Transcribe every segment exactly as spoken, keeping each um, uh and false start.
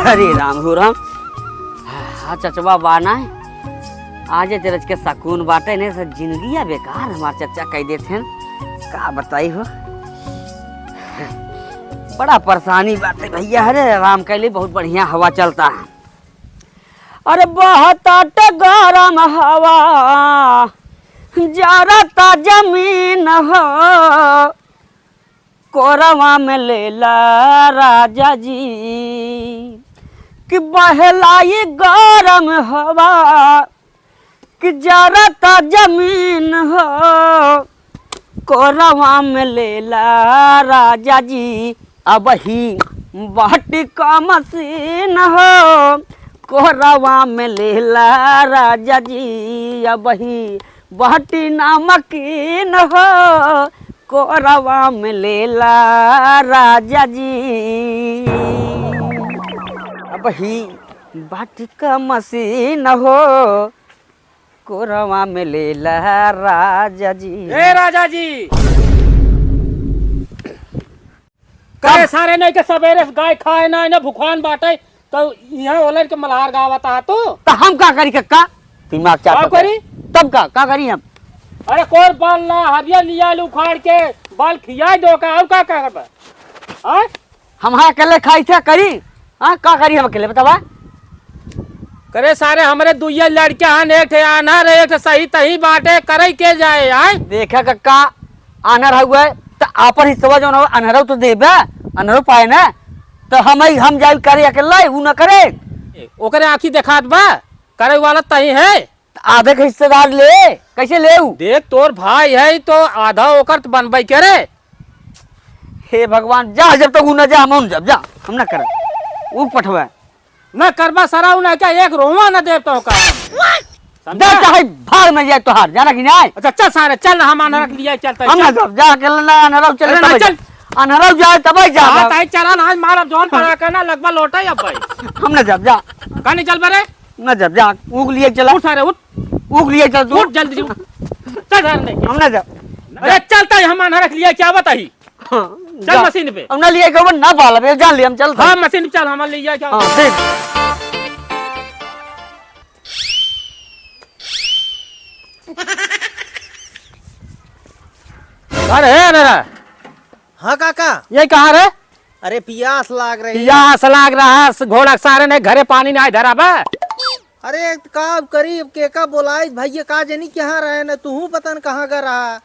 अरे राम हो राम। हाँ, चचवा बा ना। आज तेरज के सकून बाटे, नहीं से जिंदगिया बेकार हमार चचा कह देत हैं। का बताई हो, बड़ा परेशानी बाटे भैया। अरे आराम कैले, बहुत बढ़िया हवा चलता है। अरे बहताटे गरम हवा, जरता जमीन हो, कोरवा में लेला राजा जी, कि बहलाई गरम हवा, कि जरता जमीन हो, कोरवा में लेला राजा जी, अबही बाटी का मशीन हो, कोरवा में लेला राजा जी, अबही बाटी नमकीन हो, कोरवा में लेला राजा जी। अबही बाटी का मशीन हो, कोरवा में लेला राजा जी। ए राजा जी, करे सारे नहीं के सबेरे से गाय खाए ना, ना भुखान बाटे, तो यहाँ ओलन के मल्हार गावत आ तू। तो हम का करी कक्का? दिमाग चाट का करी? तब का, का करी हम? अरे कोर बाल ना, हरिया लिया ले उखाड़ के, बाल खिया दो का, और का, का करबा? हाँ? हम हाँ अकेले खाई थे करी? हाँ, का करी हम अकेले, बतावा? करे सारे, हमरे दुइया लड़के हन, एक ठे आन्हर, एक ठे सही तही बाटे, करे के जाए, आय? देखा कक्का, आन्हर हउए, त आपन हिस्सवा जौन हो, आन्हरउ तो देबे, आन्हरउ पाए ना। त हम ही, हम जाई करे अकेले, ऊ न करे। ओकरे आँखी देखात बा, करे वाला तही है। त आधे के हिस्सेदार ले, कैसे ले ऊ? देख, तोर भाई है तो आधा ओकर त बनबई करे। हे भगवान, जा, जब तक ऊ न जा, हम न जब, जा, हम न करब। ऊ पठवा। न करबा सराऊ ना क्या, एक रोवा न देब तो का। समझा? जा, चाहे भाड़ में जाए तोहार, जाना कि नहीं? अच्छा, चल सारे, चल ना, हम अनरक लिया चलता है, हम न चल। जब, जा, अकेले ना, अनरक चले अरे ना, तब चल। जा। अनरक जाए तब जा। हाँ, ताई चला ना, आज मारब जौन पड़ा का ना, लगभग लौटा ही अब भाई। हम न जब, जा। कहाँ नहीं चल बरे? न जब, जा, ऊग लिए चला। उठ सारे, उठ। ऊग लिए चल तू। उठ जल्दी से, उठ। चल सारे नहीं। हम न जब। अरे चलता है, हम अनरक लिया क्या बताई? हाँ, चल जा। मशीन पे। हम ना लिए के ना बाल, अबे जान ले, हम चलते हाँ, हैं। मशीन पे चल, हमारे ले जाए क्या? हाँ, देख। घर है अनहरा? हाँ काका। ये कहाँ रे? अरे पियास लाग रही है। पियास लाग रहा है, घोड़ा सारे ने घरे पानी नहीं धरा बा। अरे का करी, अब के का बोलाई भैया, का जनी कहाँ रहे न, तू पता न कहाँ का रहा।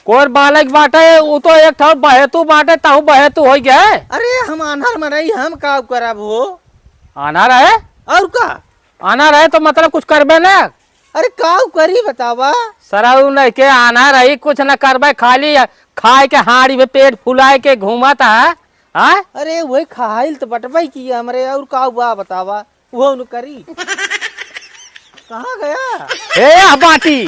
कोर बालक बाटे, उ तो एक ठो बहेतू बाटे, ताहू बहेतू होई गए। अरे हम आन्हर मनई, हम का करब हो? आन्हर है? और का? आन्हर है तो मतलब कुछ करबे ना। अरे का करी बतावा? सराऊ नहीं के आन्हर है, कुछ न करबे, खाली खाए के हाड़ी में पेट फुलाए के घूमत है, हाँ? अरे वही खाइल तो बटबे की हमरे, और का हुआ बतावा? वो नु करी। कहाँ गया? ए, आ बाटी।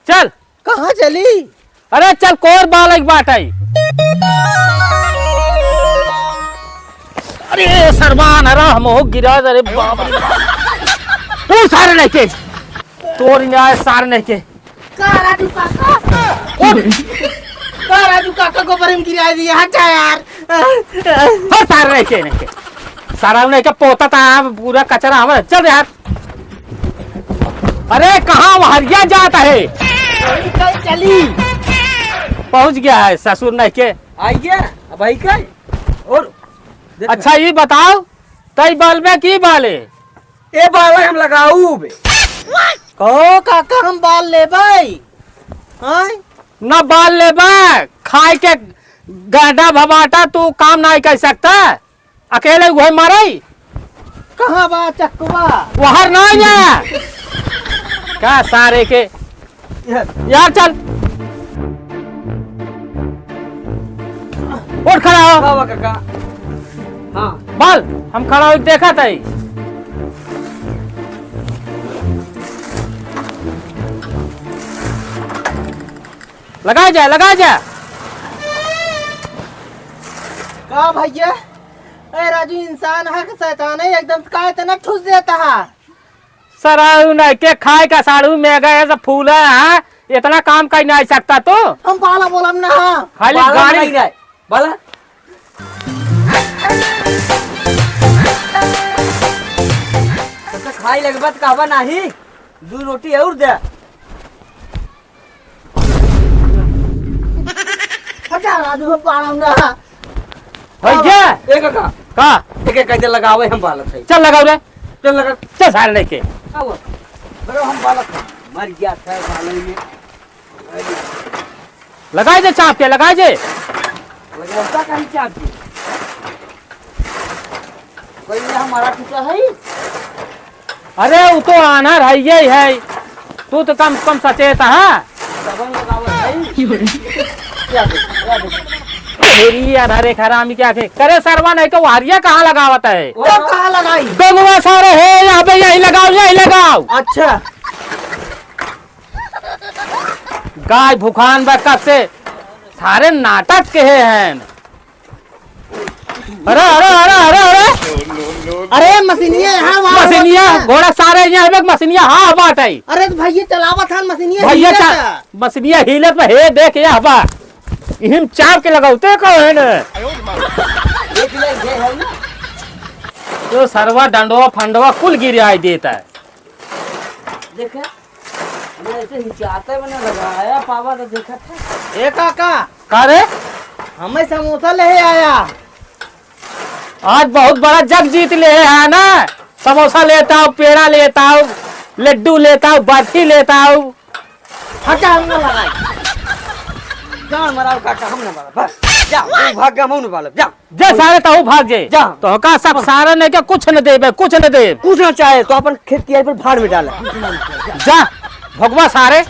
चल। कहाँ चली? अरे चल, कोर बालक बाटई। अरे सरमान, अरे हम हो गिरा, अरे बाप रे। तू सारे नहीं के। तोर न्याय सारे नहीं के। का राजू काका? उठ। का राजू काका को बरम गिरा दिया? हट जा यार। हट सारे नहीं के, नहीं के। सारा उन्हें के पोता था, पूरा कचरा हमारा। चल यार। अरे कहाँ वहरिया जाता है? चली, चली। पहुँच गया है ससुर नहीं के। आई गया? अब आई का? और देख। अच्छा ये बताओ, तई बाल में की बाल है? ए बाल हम लगाऊ बे। कहो काका, हम बाल लेबै? हाँ? ना बाल लेबै, खाए के गहडा भबाटा तू काम नहीं कर सकता, अकेले उहे मारई। कहाँ बा चक्कवा? वहर नहीं है। का सारे के यार चल। उठ खड़ा हो। बाबा काका। हाँ। बाल, हम खड़ा हो देखा था। लगा जा, लगा जा। का भैया? ए राजू, इंसान है कि शैतान है? एकदम से का इतना ठूस देता है? सराऊ नहीं के खाए का साड़ू में गए सब फूला है, इतना काम कर नहीं सकता तू। हम बाला बोलम ना। खाली बाला गाड़ी नहीं रहे, बाला। तब तक खाई लगबा त कहबा नाही, दू रोटी और दे। हटा, राजू, पाड़म ना। भैया! ए काका। का? एक, एक कैसे लगावे हम बालक है। चल लगाओ रे। चल लगा। चल सारे लेके। आओ। लगा हम बालक है। मर गया था साले में। लगाए जे चाप के, लगाए जे। लगाता कहीं चाप के। कोई ये हमारा कुत्ता है? अरे, उ तो आन्हर है, यही है। तू तो कम से कम सचेत है। दबंग लगावत है। क्या दे, क्या दे? तेरी यार, हरे हरामी क्या के? करे सरवा नहीं तो वारिया कहाँ लगावत है? वो तो कहाँ लगाई? गंगवा सारे है, यहाँ पे यही लगाओ, यही लगाओ। अच्छा। गाय भुखान बा कब से, सारे नाटक के हैं। अरे, अरे, अरे, अरे, अरे। अरे, मशीनिया यहाँ वहाँ मशीनिया, होती है। घोड़ा सारे यहाँ एक मशीनिया, हाँ, बात है। अरे, तो भैया चलावत हन मशीनिया भैया हिलत चा-, है। मशीनिया हिलत में हे, देख, यह बा। इहिम चाप के लगावते को है न। देख ले, ये है ना। तो सरवा डंडवा फंडवा कुल गिराई देता है। देखे? मैं ऐसे हिचाते में ना लगाया, पावा तो देखा था। ए काका। का रे? हमें समोसा ले आया। आज बहुत बड़ा जग जीत ले है ना। समोसा लेता हूँ, पेड़ा लेता हूँ, लड्डू लेता हूँ, बर्फी लेता हूँ। हटा, हम ना लगाई। जा हमारा काका, हम ना बालब, बस। जा, तू भाग गया, हम ना बालब, जा। जे सारे तहू भाग जे। जा। तो का सब सारे ने के कुछ न देबे, कुछ न देब। कुछ ना चाहे तो अपन खेत कियारी पर भाड़ में डाले। जा, भगवा सारे।